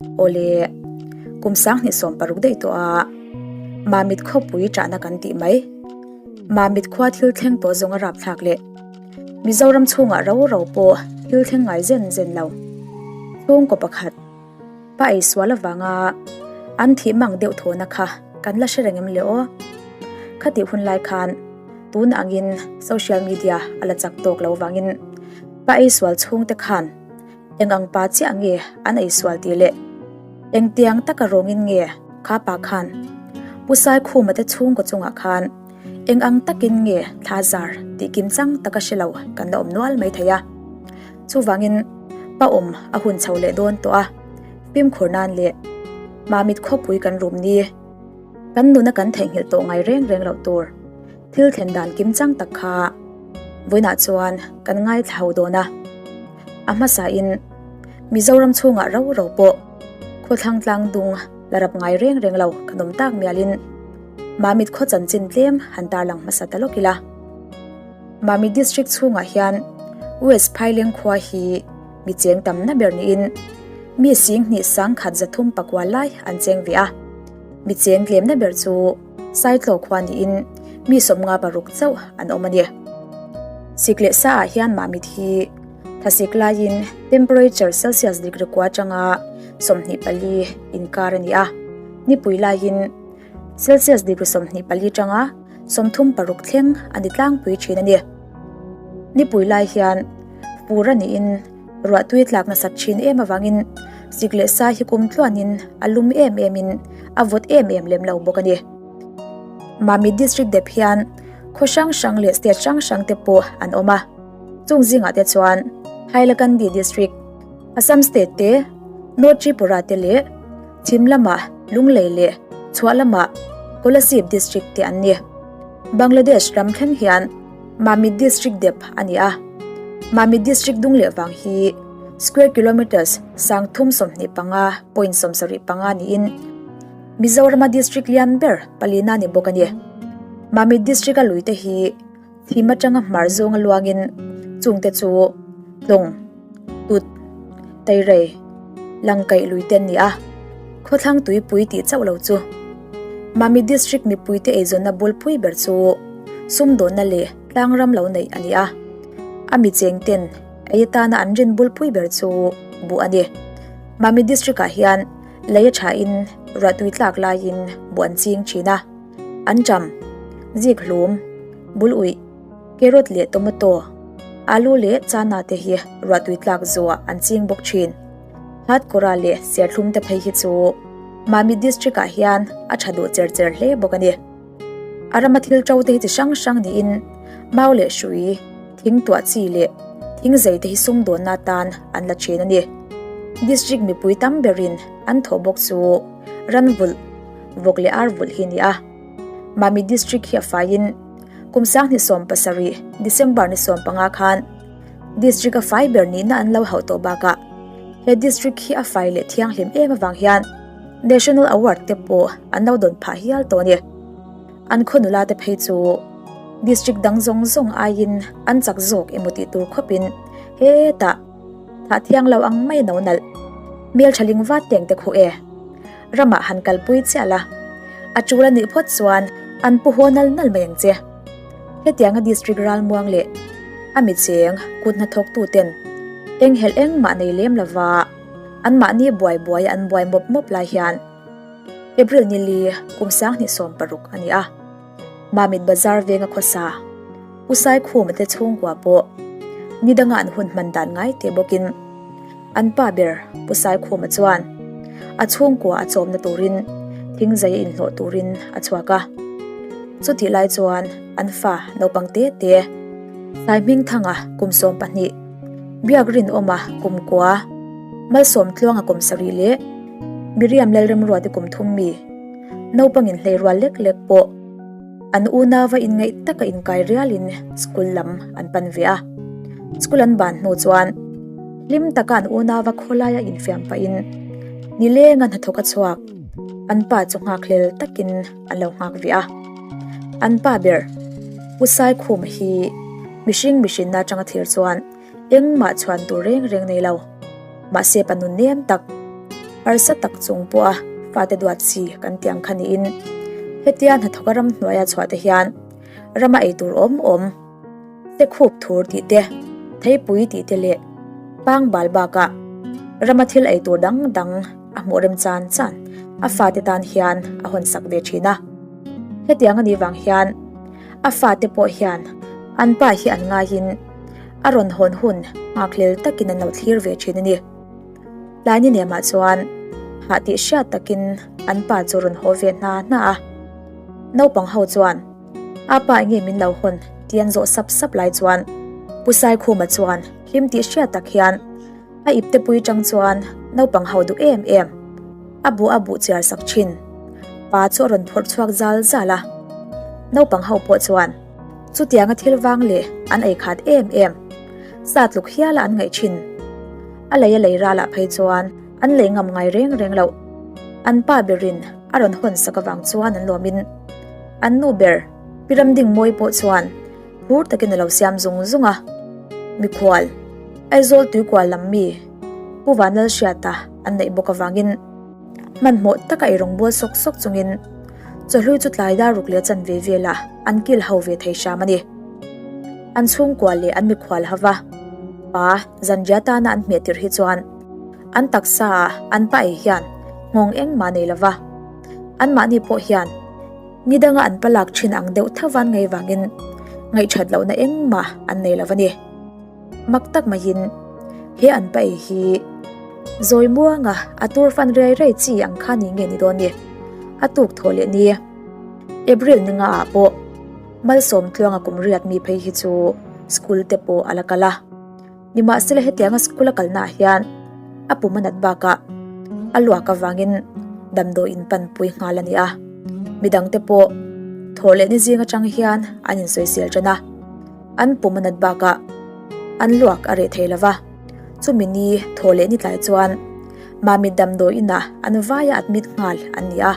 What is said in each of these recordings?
Awle, kum 2016 daih tawh a, Mamit khawpui ṭahna kan tih mai. Mamit khua thil thleng tawh zawng a rapthlak leh Mizoram chhungah ro ro pawh thil thleng ngai zen zen lo. Chhungkaw pakhat, pa ei sual avanga an thih mang deuh thawhna kha kan la hre reng em le aw? Khatih hun lai khan tun angin social media a la chak tawk lo vangin pa ei sual chhungte khan Eng ang pa chiah nge an ei sual tih leh engtiang taka rawngin nge kha pa khan Pu Saikhuma te chhungkaw chungah khan eng ang takin nge thla zar tih kim chang taka hre lo kan la awm nual mai thei a. Chuvangin pa awm a hun chho leh dawn tawh a, fimkhur nan leh Mamit khawpui kan rum ni kan nuna kan theihnghilh tawh ngai reng reng loh tur thil thlen dan kim chang tak kha vawiinah chuan kan ngaithla ho dawn a. A hmasain Mizoram chhungah ro ro pawh khawthlang tlang dung la rap ngai reng reng lo kan awm tak mialin Mamit khaw chanchin tlem han tarlang hmasa ta lawk ila. Mamit District chhungah hian West Phaileng khua hi mi cheng tamna ber niin mi sing hnih sang khat zathum pakua lai an cheng ve a. Mi cheng tlemna ber chu Saitlaw khua niin mi 56 chauh an awm a ni. Sik leh sa ah hian Mamit hi thasik laiin temperature Celsius degree kua atanga 24 inkar a ni a, nipui laiin Celsius degree 24 atanga 36 thleng a ni tlangpui thin a ni. Nipui lai hian fur a niin ruahtui tlak nasat thin em avangin sik leh sa hi kum tluanin a lum em emin a vawt em em lem lo bawk a ni. Mamit District dep hian khaw hrang hrang leh state hrang hrang te pawh an awm a, chung zingah te chuan Hailakandi District, Assam State te, North Tripura te leh chhim lamah Lunglei leh chhuah lamah Kolasib District te an ni. Bangladesh ram thleng hian Mamit District dep a ni a, Mamit District dung leh vang hi square kilometres 325.75 niin Mizorama District lian ber palina ni bawk a ni. Mamit District a luite hi thim atanga hmar zawnga luangin chungte chu Tlawng, Tut, Teirei, Langkaih luite an ni a, khawthlang tuipui tih chauh lo chu. Mamit District mipuite eizawnna bulpui ber chu sumdawnna leh tlangram lo neih a ni a, a mi chengten ei atana an rin bulpui ber chu buh a ni. Mamit District ah hian lei a thain ruahtui tlak laiin buh an ching thin a, an ṭam, zik hlum, bul uih, carrot leh tomato, alu leh chana te hi ruahtui tlak zuah an ching bawk thin. Hatkawra leh serthlum te phei hi chu Mamit District ah hian a tha duh cher cher hle bawk a ni. A rama thil to te hi chi hrang hrang niin mau leh hrui, thing tuah chi leh thing zei te hi sumdawnna atan an la thin a ni. District mipui tam berin an thawh bawk chu ran vulh, vawk leh ar vulh hi a ni a. Mamit District hi a faiin kum 2017 December ni 15 khan District a fai ber nihna an lo hauh tawh bakah he district hi a fai leh thianghlim em avang hian National Award te pawh an lo dawn phah hial tawh a ni. An khaw nula te phei chu district dang zawng zawng aiin an chak zawk emaw tih tur khawpin hetah thah thiang lo ang mai no nalh hmeltha ling vat teng te khu e. Ramah han kalpui chiah la, a tul a nih phawt chuan an pu haw nal nal mai ang che. Hetianga District ralmuang leh a mi cheng kut hnathawktu ten enghelh engmah nei lem lova anmahni buai buaia an buai mawp mawp lai hian April nili kum 2016 a ni a, Mamit Bazar venga khawsa Pu Saikhuma te chhungkua pawh nidanga an hun hman dan ngai teh bawkin an pa ber Pu Saikhuma chuan a chhungkua a chawmna turin thingzai a inhlawh turin a chhuak a. Chutih lai chuan an fa naupang te te Saihmingthanga kum 12, Biak Rinawma kum kua, Malsawm Tluanga kum sarih leh Miriam Lalremruati kum thum mi naupangin hleirual lek lek pawh an unauva inngaih taka inkai rialin school lam an pan ve a. School an ban hnu chuan hlim taka an unauva khawlaia infiam pahin nilenga hnathawk a chhuak. An pa chu nghakhlel takin an lo nghak ve a. An pa ber Pu Saikhuma hi mihring mihrinna atanga thlir chuan engmah chhuan tur reng reng nei lo. Mahse pa nun nem tak. Harsa tak chung pawha fate duat chi kan tih ang kha niin hetia hnathawka ramhnuaia chhuah te hian rama eitur awm awm te khup thur tih te, theipui tih te leh pangbal bakah rama thil eitur dang dang a hmuh rem chan chan a fate tan hian a hawn sak ve thin a. Hetiang a nih vang hian a fate pawh hian an pa hi an ngaiin a rawn hawn hun nghakhlel takin an lo thlir ve thin a ni. Tlaini nemah chuan hah tih hriat takin an pa chu rawn haw ve hna hna a. Naupang ho chuan a pa enge min lo hawn tih an zawh sap sap lai chuan Pu Saikhuma chuan hlim tih hriat tak hian a ipte pui tang chuan naupang ho duh em em a buh a buh chiar sak thin pa chu a rawn phawrh chhuak zal zal a. Naupang ho pawh chuan chutianga thil vang leh an ei khat em em sa tluk hiala an ngaih thin. A lei a lei ralah phei chuan an lei ngam ngai reng reng loh. An pa berin a rawn hawn sak avang chuan an lawmin an nu ber Pi Ramdingmawi pawh chuan phur takin a lo siam zung zung a. Mikhual, Aizawl tuikual lam mi Pu Vanlalhriata an neih bawk avangin hmanhmawh taka ei rawng bawl sawk sawk chungin chawhlui chu tlai dar ruk leh chanve velah an kil ho ve thei hram a ni. An chhungkua leh an mikhual hova pa zanria tana an hmeh tirh hi chuan an taksa ah an pa ei hian nghawng engmah nei lova anmahni pawh hian ni danga an pa lak thin ang deuh tho van ngei vangin ngaihthat lohna engmah an nei lo a ni. Mak tak maiin he an pa ei hi zawi muanga a tur fan riai riai chi ang kha ni nge ni dawn ni a tuk thaw leh ni April ni nga ah pawh Malsawm tluanga kum riat mi phei hi chu school te pawh a la kal a. Nimahsela hetianga school a kalna ah hian a pum a nat bakah a luak avangin damdawi in panpui nghal a ni a. Midang te pawh thawh leh ni zing atang hian an insawisel tan a. An pum a nat bakah an luak a reh thei lova. Chumi ni thawh leh ni tlai chuan Mamit damdawi inah an vaia admit nghal an ni a.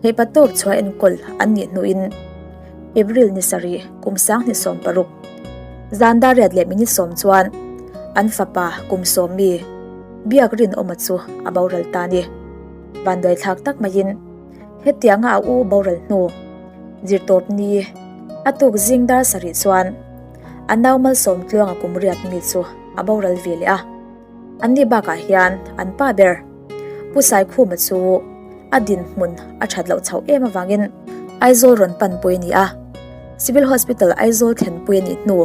Hmeipa tawp chhuah enkawl an nih hnuin April ni sarih kum 2016 zan dar riat leh minute sawm chuan an fapa kum sawm mi Biak Rinawma chu a boral ta a ni. Vanduai thlak tak maiin hetianga a u boral hnu zirtawp ni a tuk zing dar sarih chuan a nau malsawm tluanga kum riat mi chu a boral ve leh a. Anni bakah hian an pa ber Pu Saikhuma chu a dinhmun a that loh chhoh em avangin Aizawl rawn panpui a ni a. Civil Hospital Aizawl thlenpui a nih hnu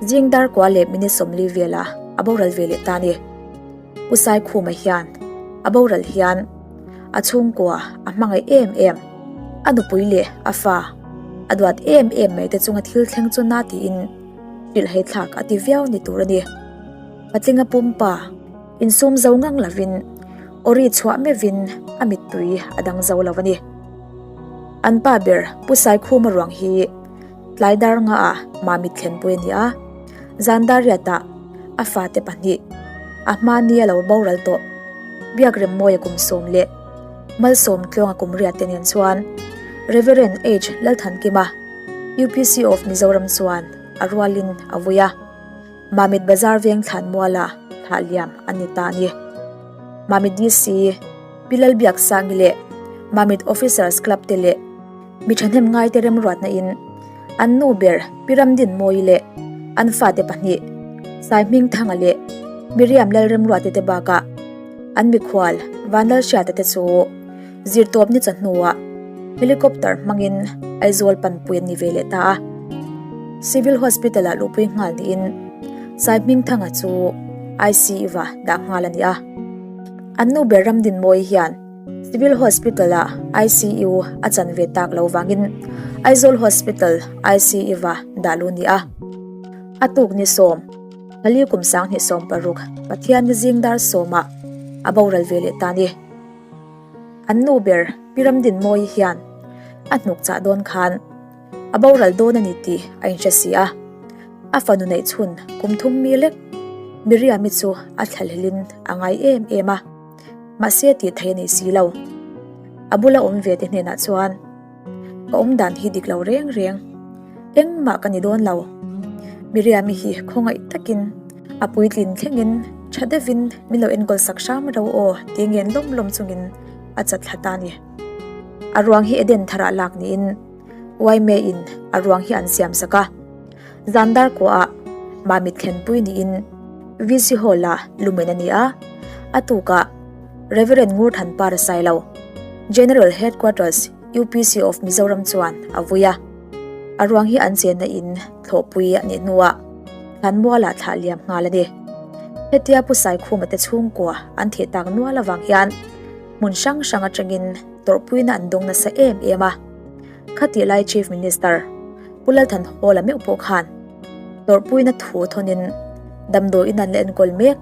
zing dar kua leh minute 40 velah a boral ve leh ta a ni. Pu Saikhuma hian a boral hian a chhungkua a hmangaih em em, a nupui leh a fa a duat em em mai te chunga thil thleng chu na tiin hrilhhei thlak a ti viau ni tur a ni. Patlinga pumpa insum zo ngang lovin awri chhuah meuhin a mittui a dang zo lo a ni. An pa ber Pu Saikhuma ruang hi tlai dar ngaah Mamit thlenpui a ni a, zan dar riatah a fate pahnih a hmani a lo boral tawh Biakremmawia kum sawm leh Malsawm Tluanga kum riat te nen chuan Reverend H Lalthankima UPC of Mizoram chuan a rualin a vui a. Mamit Bazar veng thlan muala thlah liam an ni ta a ni. Mamit DC, Pi Lalbiaksangi leh Mamit Officers Club te leh mi thahnem ngaite remruatna in an nu ber Pi Ramdinmawii leh an fate pahnih Saihmingthanga leh Miriam Lalremruate te bakah an mikhual Vanlalhriata te chu Zirtawp ni chawhnuah helicopter hmangin Aizawl panpui an ni ve leh ta a. Civil Hospital-ah luhpui nghal niin Saihmingthanga chu ICU-ah dah nghal a ni a. An nu ber Ramdinmawii hian Civil Hospital-ah ICU a chan ve tak lo vangin Aizawl Hospital ICU-ah dah luh a ni a. A tuk ni sawm, Pali kum 2016 Pathian ni zing dar sawmah a boral ve leh ta a ni. An nu ber Pi Ramdinmawii hian a hnuk chah dawn khan a boral dawn a ni tih a inhre si a. A fanu neih chhun kum thum mi lek Miriam-i chu a thlahlelin a ngai em em a, mahse tih theih a nei si lo. A bula awm ve te hnenah chuan Ka awm dan hi dik lo reng reng, engmah ka ni dawn lo. Miriam-i hi khawngaih takin a puitlin thlengin. Tha deuhin min lo enkawl sak hram ro aw tih ngen lawm lawm chungin a chat thla ta a ni. A ruang hi Eden tharah lak niin Uaime in a ruang hi an siam sak a. Zan dar kuahah Mamit thlenpui niin VC Hall ah lumen a ni a, a tukah Reverend Ngurthanpar a sai lo. General Headquarters UPC of Mizoram chuan a vui a. A ruang hi an chenna in thlawhpui a nih hnuah Thlanmualah thlah liam nghal a ni. Hetia Pu Saikhuma te chhungkua an thih tak nual avang hian hmun hrang hrang atangin tawrhpuina an dawng nasa em em a. Khatih lai Chief Minister Pu Lalthanhawla meuh pawh khan tawrhpuina thu thawnin damdawiin an la enkawl mek.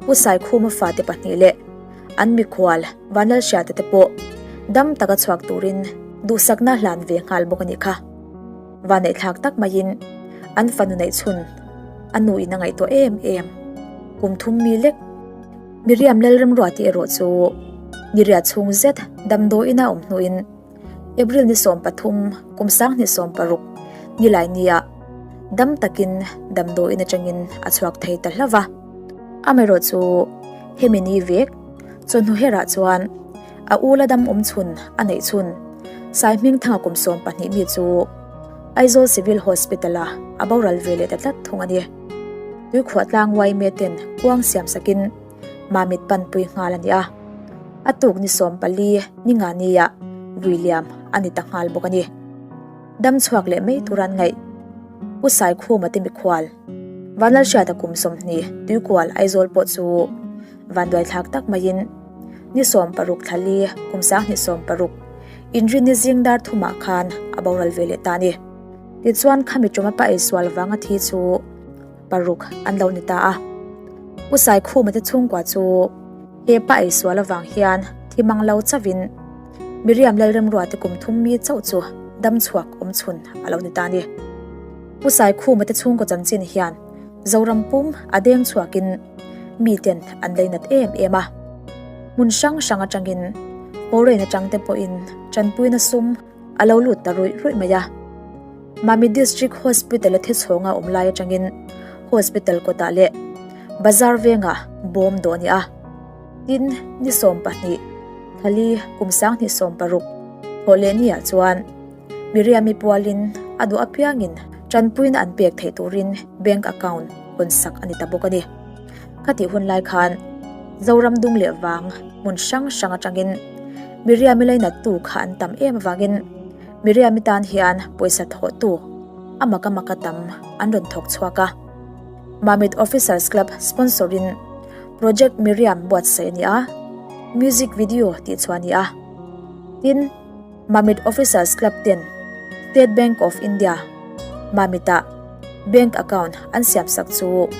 Pu Saikhuma fate pahnih leh an mikhual Vanlalhriata te pawh dam taka chhuak turin duhsakna hlan ve nghal bawk a nih kha. Vaneihthlak tak maiin an fanu neih chhun a nu in a ngaihtuah em em. Kum thum mi lek Miriam Lalremruati erawh chu niriat chhung zet damdawiin a awm hnuin April ni 13, kum 2016 nilai nia dam takin damdawiin atangin a chhuak thei ta hlauh va. Amaherawh chu hemi ni vek chawhnu herah chuan a u la dam awm chhun a neih chhun Saihmingthanga kum 12 mi chu Aizawl Civil Hospital-a a boral ve leh ta tlat thung a ni. Tuikhuah tlang YMA ten kuang siam sakin Mamit panpui nghal a ni a, a tuk ni 14 ni nga nia vui liam a ni ta nghal bawk a ni. Dam chhuak leh mai tur an ngaih. Pu Saikhuma te mikhual, Vanlalhriata kum 20 Tuikual Aizawl pawh chu vanduaithlak tak maiin ni 16 thla li kum 2016 inrinni zing dar thumah khan a boral ve leh ta a ni. Tichuan khami ṭuma pa eisual vanga thi chu paruk an lo ni ta a. Pu Saikhuma te chhungkua chu he pa eisual avang hian thi mang lo chauhin Miriam Lalremruate kum thum mi chauh chu dam chhuak awm chhun a lo ni ta a ni. Pu Saikhuma te chhungkaw chanchin hian Zoram pum a deng chhuakin miten an leinat em em a. Hmun hrang hrang atangin foreign atang te pawhin tanpuina sum a lo lut ta ruih ruih mai a. Mamit District Hospital a thichhawnga awm lai atangin Hospital kawtah leh Bazar vengah bawm dawh a ni a. Tin, ni 12, thali kum 2016 thawh leh niah chuan Miriam-i pualin a duh apiangin tanpuina an pek theih turin bank account hawn sak a ni ta bawk a ni. Khatih hun lai khan Zoram dung leh vang hmun hrang hrang atangin Miriam-i lainattu kha an tam em avangin Miriam-i tan hian pawisa thawhtu a mak a mak a tam an rawn thawk chhuak a. Mamit Officers Club sponsor-in Project Miriam buatsaih a ni a, music video tih chhuah a ni a. Tin, Mamit Officers Club ten State Bank of India, Mamit-ah bank account an siam sak chu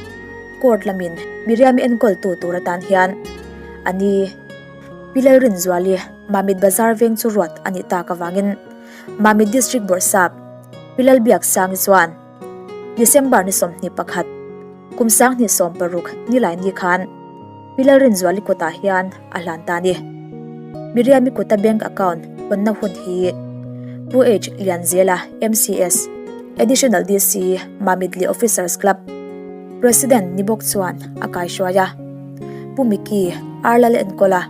court lamin Miriam-i enkawltu tur atan hian a ni. Pi Lalrinzuali, Mamit Bazar veng chu ruat a nih tak avangin Mamit District Bawrhsap Pi Lalbiaksangi chuan December ni 21, kum 2016 Nilaini khan Pi Lalrinzuali kutah hian a hlan ta a ni. Miriam-i kuta bank account hawnna hun hi Pu H Lianzela, MCS, Additional DC, Mamit leh Officers Club President ni bawk chuan a kaihruai a. Pu Micky R Lalenkawla,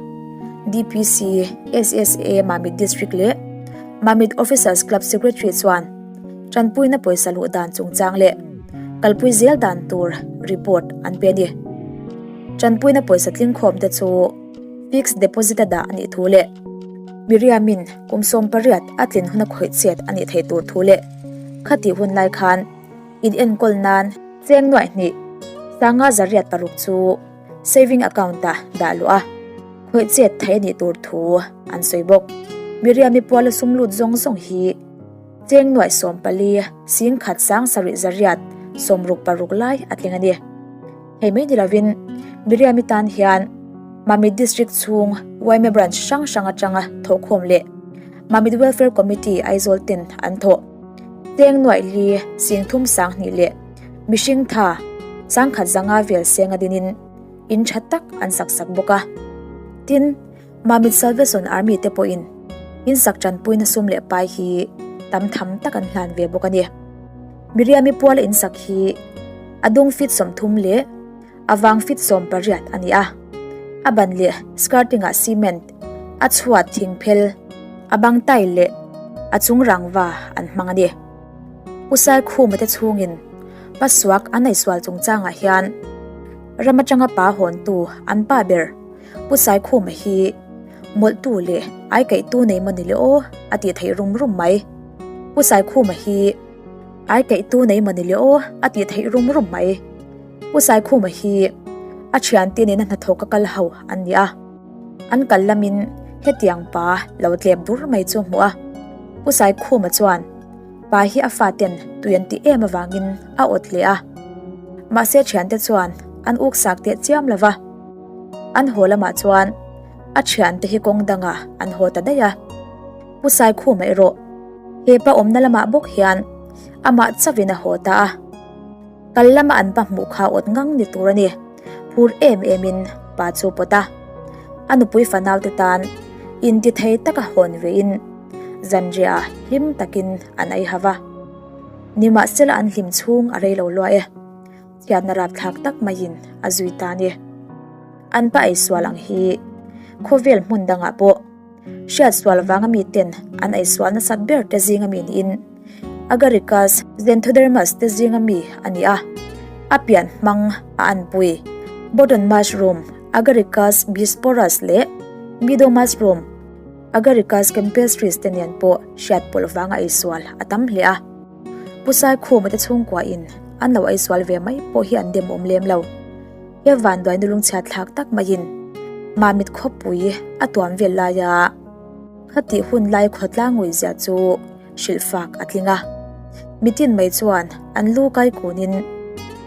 DPC, SSA Mamit District leh Mamit Officers Club Secretary chuan tanpuina pawisa luh dan chungchang leh kalpui zel dan tur report an pe a ni. Tanpuina pawisa tlingkhawm te chu fixed deposit a dah a nih thu leh Miriam-in kum 18 a tlin huna khawih chet a nih theih tur thu leh khatih hun lai khan in enkawl nan cheng nuaih hnih sanga zariat paruk chu saving account ah dah luh a khawih chet theih a nih tur thu an sawi bawk. Miriam-i puala sum lut zawng zawng hi cheng nuaih 14 sing khat sang sarih zariat sawmruk paruk lai a tling a ni. Hei mai ni lovin Miriam-i tan hian Mamit District chhung yma Branch hrang hrang atanga thawhkhawm leh Mamit Welfare Committee Aizawl ten an thawh. Cheng nuaih li sing thum sang hnih leh mihring tha sangkhat zanga vel seng a dinin in tha tak an sak sak bawk a. Tin, Mamit Salvation Army te pawhin in sak tanpuina sum leh pai hi tam tham tak an hlan ve bawk a ni. Miriam-i puala in sak hi a dung feet 30 leh. A vang fit 18 a ni a. A ban leh skirting-ah cement, a chhuat thing phel, a bang tile leh a chung rangva an hmang a ni. Pu Saikhuma te chhungin Pasuak an eisual chungchangah hian ram atanga pa hawntu an pa ber Pu Saikhuma hi mawlhtu leh aikaihtu nei maw ni le aw a tih theih rum rum mai. Pu Saikhuma hi aikaihtu nei maw ni le aw a tih theih rum rum mai. Pu Saikhuma hi a thiante nena hnathawk a kal ho an ni a, an kal lamin hetiang pa lo tlep dur mai chu a hmu a. Pu Saikhuma chuan pa hi a faten tui an tih em avangin a awt leh a, mahse thiante chuan an uksak teh chiam lo va. An haw lamah chuan a thiante hi kawng dangah an haw ta daih a. Pu Saikhuma erawh he pa awmna lamah bawk hian amah chauhin a haw ta a. Kal lama an pa hmuh kha awt ngang ni tur a ni. Phur em emin pa chu pawt a. A nupui fanaute tan intithei taka hawn vein zanriah hlim takin an ei hava. Nimahsela an hlim chhung a rei lo lua e. Chhiatna rapthlak tak maiin a zui ta a ni. An pa eisual ang hi khawvel hmun dangah pawh hriatsual vanga miten an eisual nasat ber te zinga mi niin Agaricus xanthodermus te zinga mi a ni a. A pian hmang a anpui Button mushroom, Agaricus bisporus leh Meadow mushroom, Agaricus campestris te nen pawh hriatpawlh vanga eisual a tam hle a. Pu Saikhuma te chhungkua in an lo eisual ve mai pawh hi an dem awm lem lo. He vanduaina lungchhiat thlak tak maiin Mamit khawpui a tuam vel laia khatih hun lai khawtlang ngawihzia chu hrilh fak a tling a. Mitin mai chuan an lu kai kunin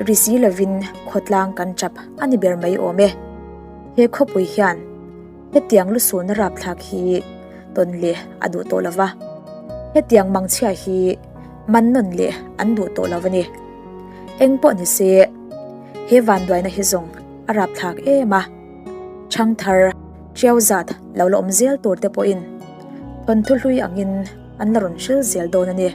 ri si lovin khawtlang kan tap a ni ber mai awm e. He khawpui hian hetiang lusunna rapthlak hi tawn leh a duh tawh lova, hetiang mangchhia hi man nawn leh an duh tawh lo a ni. Eng pawh ni se, he vanduaina hi zawng a rapthlak em a, Chhangthar Ṭiau zat lo la awm zel tur te pawhin thawnthu hlui angin an la rawn hril zel dawn a ni.